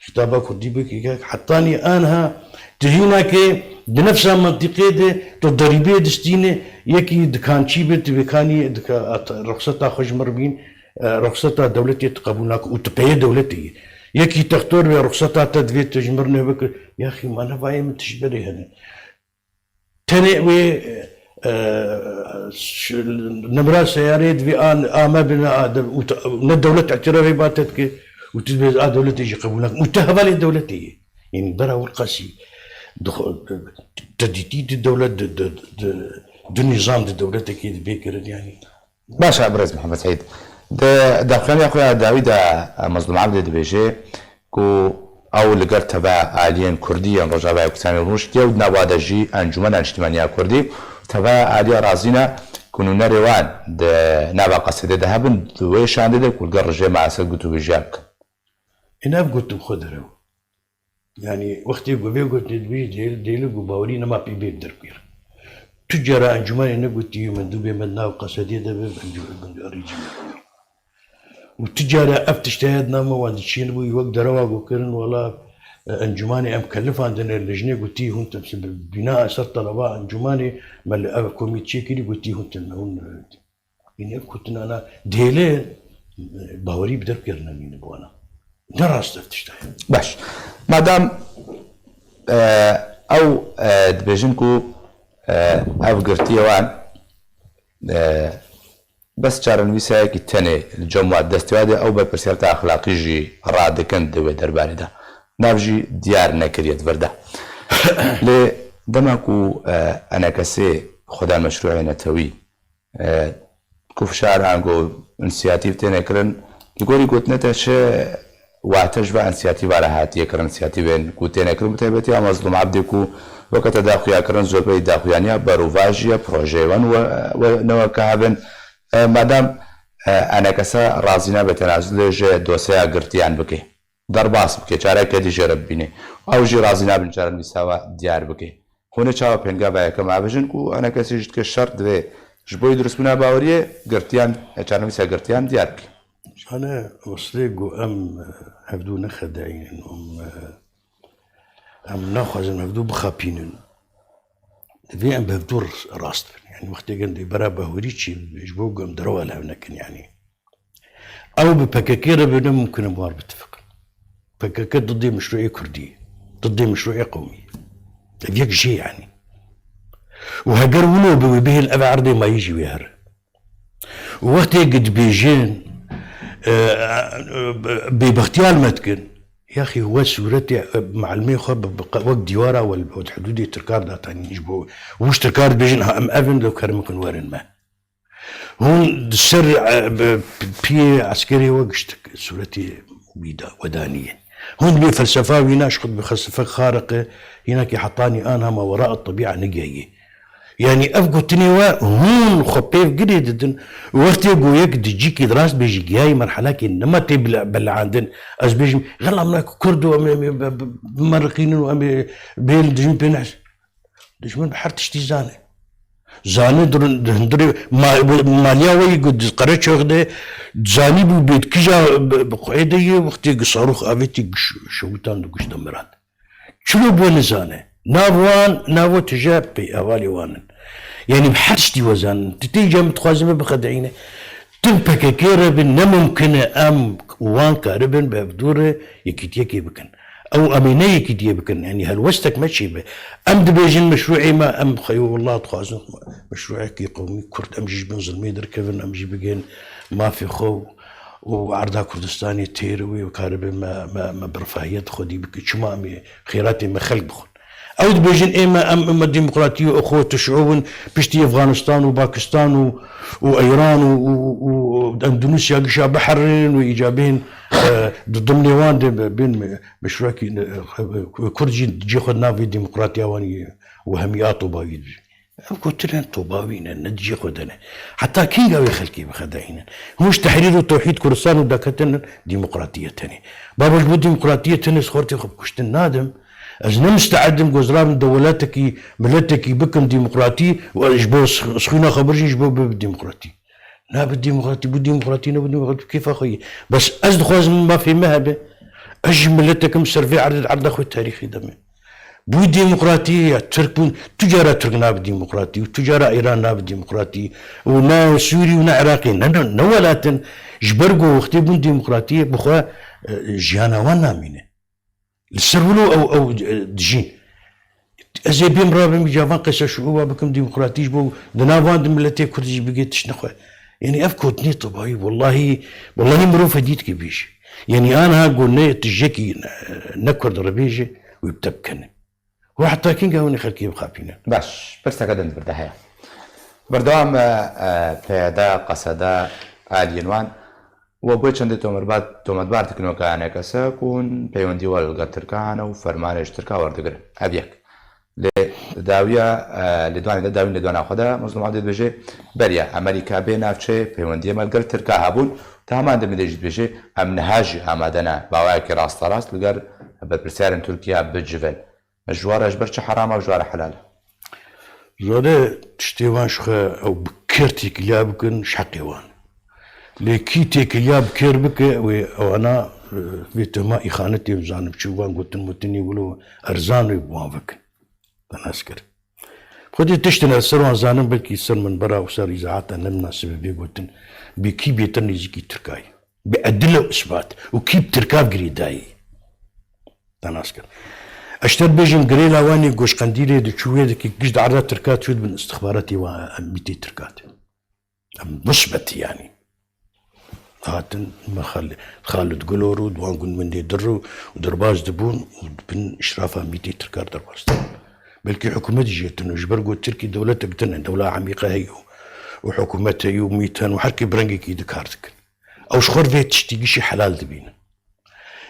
xitaba kurdî bike, hetanî anha tu hînakê di nefsa mentiqê de tu derîbê distîne, yekî dikançî be, tu vêkanî dika-, at-, ruxseta xwe ji mir bîn, e, ruxseta dewletê tu qebûl nake û tu peyê dewletê yî. Yekî textor be, ruxseta te divê tu ji mir nebe kir. Yaxî ma nevayê min tişt berê hene. Tenê wê, e, ş-, nimra seyarê divê an, a me bine a de-, û te-, ne dewlet îtirafê ba te dike û tu dibê a dewletê jî qebûl nakin. Û tu hevalê dewletê yî. Yanî bera wir qasî dixwe-, te dîtî di dewlet, di, di, di, di nîzam di dewletekê dibê kirin yanî. Baş e, birêz Mihemed Seîd. Di daxuyaniya xwe ya dawî de, e, Mezlûm Ebdê dibêje ku ew li gel teva aliyên kurdî yên Rojavayê Kurdistanê rûniştiye û di nava de jî Encûmena Niştimaniya Kurdî, teva aliya razî ne ku nûnerê wan di nava Qesedê de hebin, di wê şandê de ku li gel rejêma Esed gotûbêjiya bikin. Ên ev gotin xwe derew. Yanî wextê ku vê gotinê dibêjî dêl-, dêlî ku bawerî nema pê bê derkir. Tu cara encûmenê negotî mendûbê me di nav Qesedê de be, encû-, rejîmê. Û tu cara ev tişt heye di nav me wan diçîn bû, wek derewa ku kirin, wela, e, encûmanê em kelifandine, lijnê gotî hûn temsil bi bîna ser teleba encûmanê me li ev komît çêkirî, gotî hûn tim-, hûn, e, Yanî ev gotinana dêlê, e, bawerî bi derkirine mîne bi wana. Ne rast ev tişt e. Baş. Madam, e, ew, e, dibêjin ku, e, ev girtiye wan, e, bes çarenivîsayekî tenê li cem wan destê wan de ew berpirsiyareta exlaqî jî radikin di wê derbarê de. Nav jî diyar nekiriye di vir de. Lê dema ku, e, enekesê xwedan meşrûê netewî e, ku fişar ango însiyatîv têne kirin, li gorî gotinê te çi wate ji va însiyatîva re hatiye kirin, însiyatîvên ku têne kirin, bi taybetî ya Mezlûm Ebdê ku weke te daxuya kirin, zopeyî daxuyaniya berovajî ye, projeyê wan we, we neweke hebin. E, madam, e, enekese razî nebe tenazulê ji dosyeya girtiyan bike. Derbas bike, çareke dî jê re bibîne. Ew jî razî nabin çarenivîsa we diyar bike. Hûn ê çawa pêngava yekem avêjin ku enekesî jî dike şert divê ji bo yî dirustbûna baweriyê girtiyan, çarenivîsa girtiyan diyar bike? Zane, eslê ku em hevdû nexedeyînin, em, em naxwazin hevdû bixapînin. Divê em bi hevdû rast bin. Yanî wextê em dê bera bawerî çî, ji bo ku em derewa li hev nekin yanî. Ew bi P K K re be ne mumkin e war bitifiqin. P K K didê meşrûê kurdî, didê meşrûê qewmî. Ev yek jê yanî. Û heger wilo be wê bihêl ev erdê mayî jî wê here. Û wextê ku dibêjin, e, e, bêbextiya li me dikin, yaxî we sûretê, e, melimê xwe bi, bi, wek dîwara we li hudûdê tirkar datanî ji bo, û ji tirkar dibêjin, ha, em ev in, li kerem kin werin me. Hûn di ser, e, bi, piyê eskerê we giştik sûretê wî da, we daniyê. Hûn dibê felsefa wî na ji xwe dibê felsefe xariqe, hînakî hetanî anha ma wera tebîa negihiyê. Yanî ev gotinê we hûn xwe pêv girê didin, wextê ku yek di cîkî di rast bêjî gihayî merhelekê nema tê bile-, belehandin, ez bêjim, xela min ku kurd û em ê, em ê be-, be-, bimeriqînin û em ê bêl dijmin pê nehs. Dijmin bi her tiştî zane. Zane di rin-, di hundirê ma-, maliya we yî ku di Qereçox de zanî bû bê di kija bi, bi xwedê yê wextê ku sarûx avêtî giş-, şewitand û giş de mirand. Çilo bi we nizane. Nav wan, navo tije pê hevalê wan in. Yanî bi her tiştî we zanin. Tu tê îca min dixwazî me bixedeyîne. Tu bi P K K re bin, ne mumkin e em û wan karibin bi hevdû re yekîtiyekê bikin. Ew em ê ne yekîtiyê bikin, yanî helwestek me çêbe. Em dibêjin meşrûê me, em xeyo wela dixwazin meşrûekî qewmî Kurd, em jî ji bin zilmê derkevin, em jî bigên mafê xwe û erda Kurdistanê têr wê û karibe me, me, me bi refahiyet xwedî bike. Çima em ê xêratê me xelk bixwin? Ew dibêjin, ê me, em, em demokratî û xwe tişûbin piştî Efganistan û Pakistan û, û Îran û, û, û Endonûsya gişa biherin û îca bên, e, di dimnê wan de be-, bên me-, meşrûekî, e, Kurd jî cê xwe di nav vê demokratiya wan yê û hemiya tobawî dibî. Ev gotin tobawî ne, ne di cê xwe de ne. Heta kînga wê xelkê bixedayînin? Hûn ji Tehrîr û Tewhîd Kurdistan û daketin demokratiyê tenê. Baba ji bo demokratiyê tenê xortê xwe bi kuştin nadim. Ez ne misteed im ku ez rabim dewletekî, miletekî bikim demokratî û ez ji bo s-, xwîna xwe birjî ji bo bibe demokratî. Nabe demokratî, bû demokratî, nebû demokratî, kêfa xwe ye. Bes ez dixwazim mafê me hebe. Ez ji miletekim ser vê erdê, di erda xwe tarîxî de me. Bû demokratî ya Tirk bûn, tu cara Tirk nabe demokratî û tu cara Îran nabe demokratî û ne Sûrî û ne Iraqî, ne, ne, ne welatin ji ber ku wextê bûn demokratî, bi xwe, e, jiyana wan namîne. Li ser wilo ew, ew, e, dijîn. Ez ê bêm rabim îca van qese şuûba bikim demokratî ji bo di nav van di miletê Kurd jî bigê tiştine xwe. Yanî ev gotinê tebawî, wellahî, wellahî mirov fedî dike bêje. Yanî aniha ku ne tijekî ne, ne Kurd re bêje, wê bi te bikene. Û heta kînga hûn ê xelkê bixapînin? Baş, pirseke din vir de heye. Berdewam e, e, peyda, qeseda aliyên wan. We bo çendê tomerbat-, tometbar dikin weke anekese ku hûn peywendî we li gel Tirkan û fermanê ji Tirka werdigirin. Ev yek. Lê dawiya, e, lêdwanê de, dawîn lêdwana xwe de, Mezlûm Ebdî dibêje, beriya Amerîka bê navçeyê, peywendiyê me li gel Tirka hebûn, di heman demê de jî dibêje, em niha jî amade ne, bi awayekî rasterast li gel berpirsiyarên Tirkiye bicivin. Ji we re ji ber çi heram e û ji we re helal e? Zade tiştê wan ji xwe ew bi kêr têkiliya bikin, ji heqê wan. Lê kî têkiliya bi kêr bike, wê ewana, e, vê tuhma îxanetê û zanim çi û van gotin motinî wilo erzan wê bi wan vekin. Te nas kir. Xwedê tiştin ez ser wan zanim, belkî ser minbera û ser îzaata ne minasib e vê gotin. Bê kî bêtir nêzîkî Tirka ye? Bi edil û isbat. Û kî bi Tirka girêdayî? Te nas kir. Ez ji te dibêjim, girêla wan ê goşqendîlê diçû wê dikî giş di erda Tirka çû dibin istixbaratê wan, em mîtê Tirka de. Em musbet yanî. Hatin me Xal-, Xalid Gulor û di wan gund min dê dir û, û derbas dibûn û dibin îşrafa mîtê Tirka derbas dibûn. Belkî hikûmet jî tune, ji ber ku Tirkî dewletek din e, dewla emîqe heye û, û hikûmet heye û mît hene û her kê bi rengekî di kar dikin. Ew ji xwe vê tiştî gişî helal dibînin.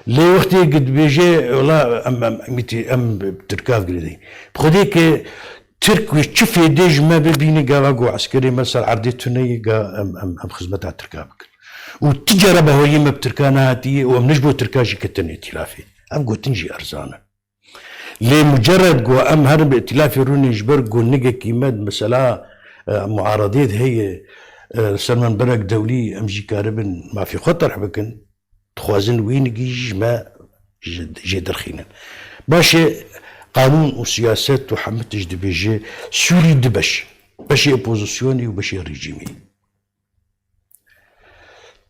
Lê wextê ku dibêje, wela em, em, em, mîtî, em bi Tirka girêdayî. Bi Xwedê ke Tirk wê çi fêdê ji me bibîne, gava ku eskerê me ser erdê tune ye, ga em, em, em xizmeta Tirka bikin. Û ti cara baweriyê me bi Tirka nehatiye û em ne ji bo Tirka jî ketin îtîlafê. Ev gotin jî erzan e. Lê mucerred ku em herin bi îtîlafê rûnê ji ber ku nigekî me di mesela, e, muaredê de heye, e, li ser minberek dewlî em jî karibin mafê xwe terh bikin, dixwazin wî nigî ji me ji, jê derxînin. Baş e, qanûn û siyaset û hemû tişt dibêje Sûrî du beş, beşê opozisyonê û beşê rejîmê.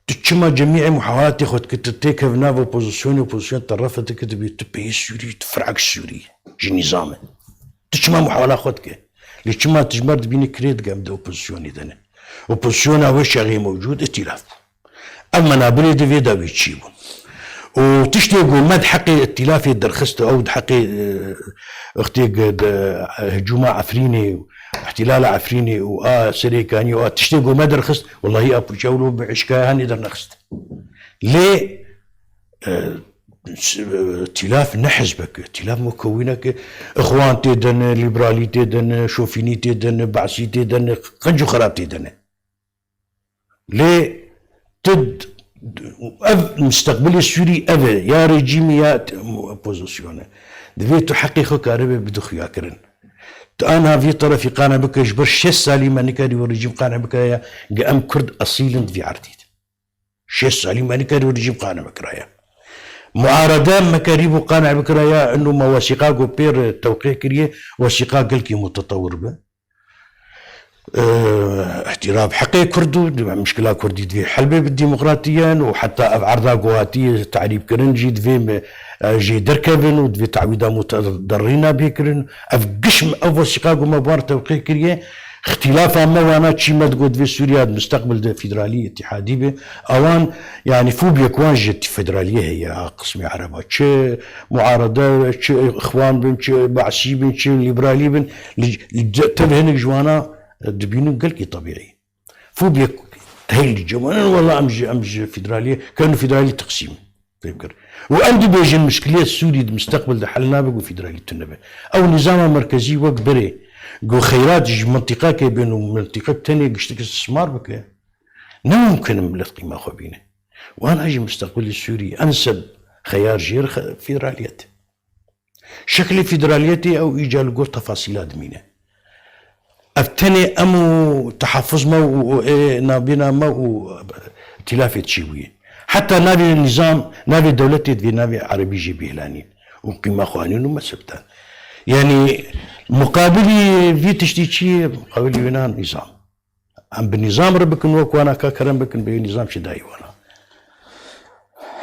Tu çima cemîê muhawalatê xwe dikî, tu têkev nav opozîsyonê, opozîsyon te refe dike, dibî tu peyê Sûrî, tu firak Sûrî ji nîzam e. Tu çima muhawala xwe dike? Lê çima tu ji me re dibînî kirê dike em di opozîsyonê de ne? Opozîsyona wê çaxê mewcûd îtîlaf bû. Ev menabirê di vê dawî çî bûn. Û tiştê ku me di heqê îtîlafê derxist, ew di heqê, e, wextê ku di, e, hicûma Efrînê û îhtîlala Efrînê û a Serêkanî û a tiştê ku me derxist, wellahî a pûça wilo bi eşkaya hanê dernexist. Lê, e, s-, e, îtîlaf ne hizbek e, îtîlaf mukewînek e. Îxwan tê de ne, lîberalî tê de ne, şofînî tê de ne, be'sî tê de ne, qenc û xerab tê de ne. Lê tu d-, ev misteqbilê Sûrî ev e, ya rejîmî ya t-, opozîsyone. Divê tu heqê xwe karibe bide xuyakirin. Tu aniha vî terefî qane bike, ji ber şêst salî me nikarî wê rejîm qane bikiraya, ge em Kurd esîl in di vî erdî de. Şêst salî me nikarî wê rejîm qane bikiraya. Muarede me karîbû qane bikiraya, ino me wesîqa ku pê re tewqî kiriye, wesîqa gelkî mutetewir be. e, îhtîraf heqê Kurd û mişkila Kurdî divê hel bê bi demokratiyen û heta ev erda ku hatiye terîbkirin jî divê me, e, jê derkevin û divê te'wîda mutedarîna bê kirin. Ev giş me, ev wesîqa ku me bi wan re tewqî kiriye, îxtîlafa me wana çî me digot divê Sûriya di misteqbil de federalî, îtîhadî be. Ewan, yanî, fobiyek wan ji federaliyê heye, ha qismê ereba. Çi muarede, çi ixwan bin, çi basî bin, çi lîberalî bin, li, li, tev hinek ji wana, e, dibînin gelkî tebîî. Fobiyek heye li cem wan, wela em ji, em ji federaliyê, kevin federalî teqsîm, fêm kir. Û em dibêjin mişkilê Sûrî di misteqbil de hel nabe ku federalî tune be. Ew nîzama merkezî wek berê, ku xeyrat ji mintîqekê bên û mintîqek tenê giştik istismar bike, ne mumkin in milet qîma xwe bîne. Wana jî misteqbilê Sûrî, enseb xeyar jê re xe-, federaliyet. Şeklê federaliyetê ew îca li gor tefasîla dimîne. Ev tenê em û tehafuz me û, û ê navbêna me û tîlafê çîbûyê. Heta navê nîzam, navê dewletê divê navê erebî jî bihêlanîn û qîma xwe anîn û mezhebtan. Yanî muqabilî vî tiştî çi ye? Muqabilî wêna nîzam. Em bi nîzam re bikin, wek wana ka kerem bikin, bê nîzam çi dayî wana.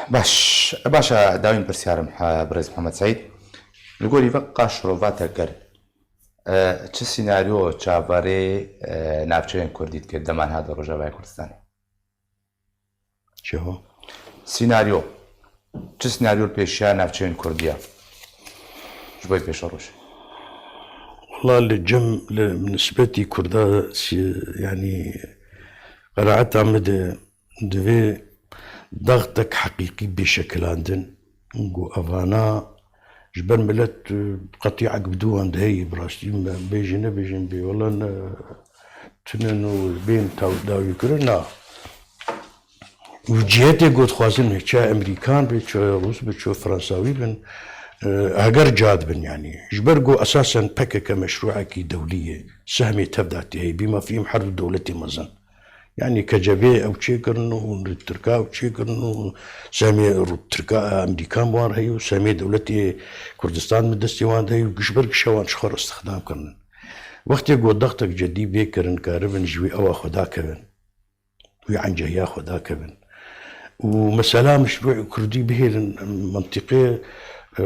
Baş, baş e, dawîn pirsyar im, he, birêz Mihemed Seîd. Li gorî we ka şirova te kir, e, çi sînaryo çaverê, e, navçeyên Kurdî dike dema niha di Rojavayê Kurdistanê? Çawa? Sînaryo. Çi sînaryo li pêşiya navçeyên Kurdî ye? Ji bo pêşeroj. Wela li cem, li nisbetî Kurda, si-, yanî, qenaeta min de divê daxtek heqîqî bê şekilandin. Ku evana ji ber milet, e, qetî ekb dû wan de heye, bi rastî me bêjin nebêjin bê, wela ne, tune no bên taw-, dawî kirin, na. Û cihê tê ku dixwazin, çi Emerîkan be, çi Rûs be, çi Fransawî bin, e, heger cad bin, yanî. Ji ber ku esasen P K K meşrûekî dewlî ye, sehmê tev de tê heye, bî mafî em her du dewletê mezin. Yanî K G B ew çêkirin û li Tirka ew çêkirin û sehmê Rû-, Tirka, Emerîkan bi wan re heye û sehmê dewletê Kurdistan bi destê wan de heye û giş ber gişa wan ji xwe re istixdam kirinin. Wextê ku daxtek cedî bê kirin, karibin ji wî ewa xwe dakevin. Wî encehiya xwe dakevin. Û mesela meşrû Kurdî bihêlin, mintîqê, e,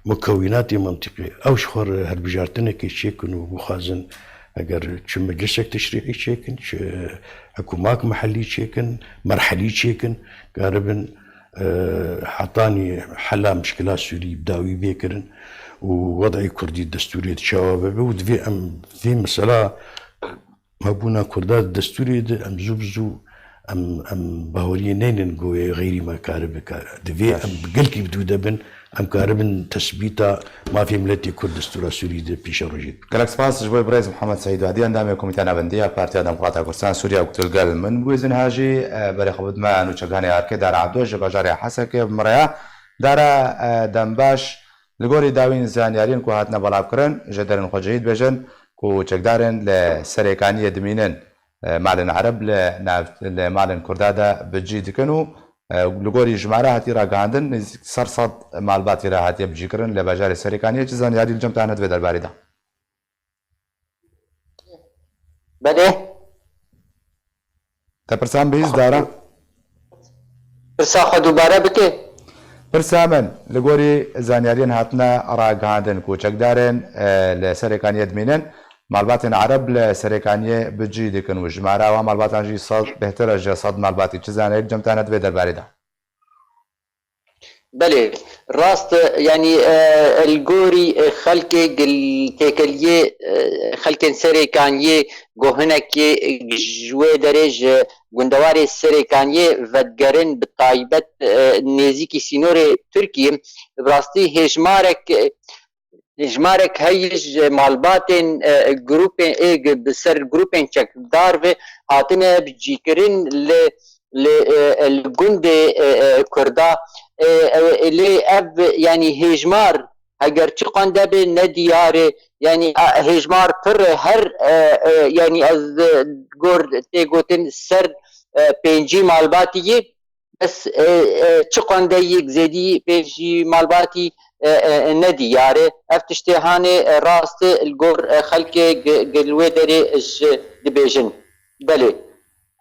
mukewînatê mintîqê, ew ji xwe re hilbijartinekê çêkin û bixwazin, eger çi meclisek teşrî'î çêkin, çi hikûmak mehellî çêkin, merhelî çêkin, karibin, e, hetanî hela mişkila Sûrî bi dawî bê kirin û wed'ê Kurdî destûrê di çawa bibe û divê em vê mesela hebûna Kurda di destûrê de em zû bi zû em, em baweriyê neynin ku wê xeyrî me karibe ka-, divê Baş. em bi gelkî bi dû de bin, em karibin tesbîta mafê miletê Kurd destûra Sûrî de pêşerojê bikin. Gelek spas ji bo birêz Mihemed Seîd Wadî, endamê Komîteya Navendî ya Partiya Demokrata Kurdistan Sûriye ku tu li gel min bûyî. Niha jî, e, berê xwe bidime nûçeganê Arkê Dara Ebdo ji bajarê Hesekê bi min re ye. Dara, e, dembaş, li gorî dawîn zanyariyên ku hatine belavkirin, ji derên xwecihî dibêjin ku çekdarên li Serêkaniyê dimînin, e, malên Ereb li nav, li malên Kurda de bicî dikin û, e, li gorî jimara hatî ragihandin, nêzîk ser sed malbatî re hatiye bicîkirin li bajarê Serêkaniyê. Çi zanyarî li cem te hene di vê derbarê de? Belê. Te pirsan bihîst, Dara? Pirsa xwe dubare bike. Pirsa min, li gorî zanyariyên hatine ragihandin ku çekdarên, e, li Serêkaniyê dimînin, malbatên Ereb li Serêkaniyê bicî dikin û jimara wan malbatan jî sed, bêhtir e ji sed malbatî. Çi zanyarî cem te hene di vê derbarê de? Belê, rast e, yanî, e, li gorî, e, xelkê gil-, têkeliyê, e, xelkên Serêkaniyê, ku hinekê, e, ji wê derê ji gundewarê Serêkaniyê vedigerin, bi taybet, e, nêzîkî sînorê Tirkiyê, bi rastî hêjmarek, e, hêjmarek heye ji malbatên, e, grûpên, ê, bi ser grûpên çekdar ve hatine bicîkirin li, li, e, li gundê, e, e, Kurda. E, e, lê ev, yanî hêjmar, heger çi qande be ne diyar e, yanî, a, hêjmar pir e, her, e, e, yanî ez, e, gor tê gotin ser, e, pêncî malbatî ye. Bes, e, e, çi qandeyek zêdî pêncî malbatî, e, e, ne diyar e. Ev tiştê hanê, e, rast e, li gor, e, xelkê gi-, gi li wê derê ji dibêjin. Belê.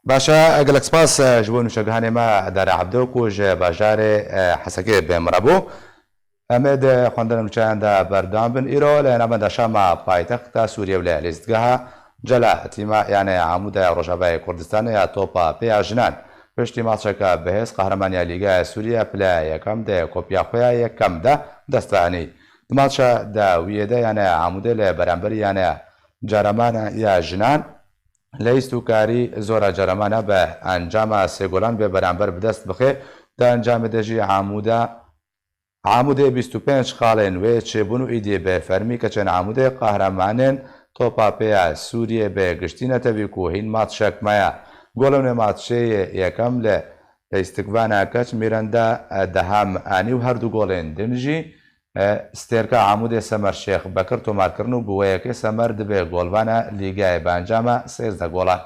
Baş e, gelek spas, e, ji bo nûçegihanê me Dara Ebdo ku ji bajarê, e, Hesekê bi min re bû. Em ê di xwendina nûçeyan de berdewam bin. Îro li navenda şama paytexta Sûriyê û li lîstgeha Cela Tîma, yanê Amûdê Rojavayê Kurdistanê ya topa pê ya jinan, piştî matçeke bihêz qehremaniya Lîgaya Sûriye pile yekem de kopiya xwe ya yekem de dest ve anî. Di matça dawiyê de yanê Amûdê li beramberî yanê Caramana ya jinan leyst û karî zora Caramana bi encama sê golan bê beramber bi dest bixê. Di encamê de jî Amûda Amûdê bîst û pênc xalên wê çêbûn û îdî bi fermî keçên Amûdê qehremanên topa pê ya Sûriyê bi giştî netewî ku hîn matçek maye. Golên wê matçeyê yekem li leystiqvana keç mîrenda deham anî û her du golên din jî, e, stêrka Amûdê Semer Şêx Bekir tomar kirin û bi wê yekê Semer dibe golvana Lîgayê bi encama sêzdeh golan.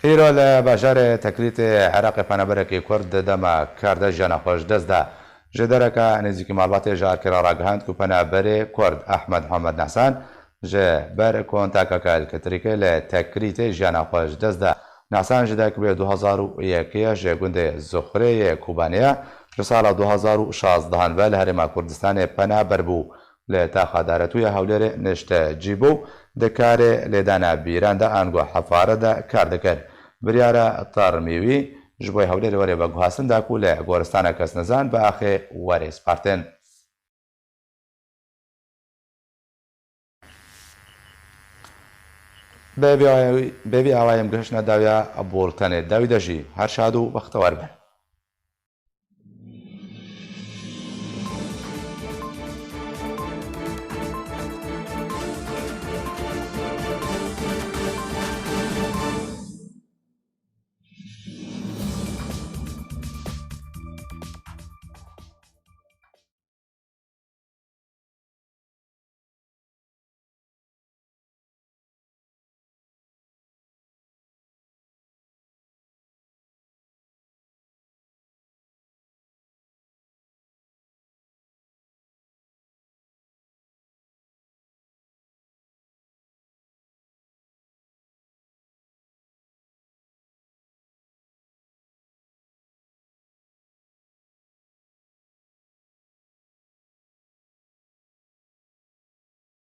Îro li bajarê Tekrîtê Iraqê penaberekî Kurd di dema kar de jiyana xwe ji dest da. Ji dereka nêzîkî malbatê ji Arkê re ragihand ku penaberê Kurd Ehmed Hemed Nehsan ji ber kontakeke elektrîkê li Tekrîtê jiyana xwe ji dest da. Nehsan ji dekbê du hazar û yekê ye ji gundê Zuxrê yê Kobanê ye. Ji sala du hazar û şazdehan ve li Herêma Kurdistanê penaber bû. Li taxa daretûya Hewlêrê nişte cî bû, di karê lêdana bîran de ango hefare de kar dikir. Biryara termî wî ji bo Hewlêrê were veguhastin da ku li goristana kesnizan bi axê were spartin. Bi vî awayê, bi vî awayê em gihiştine dawiya bultenê dawî de jî her şad û bextewar bin.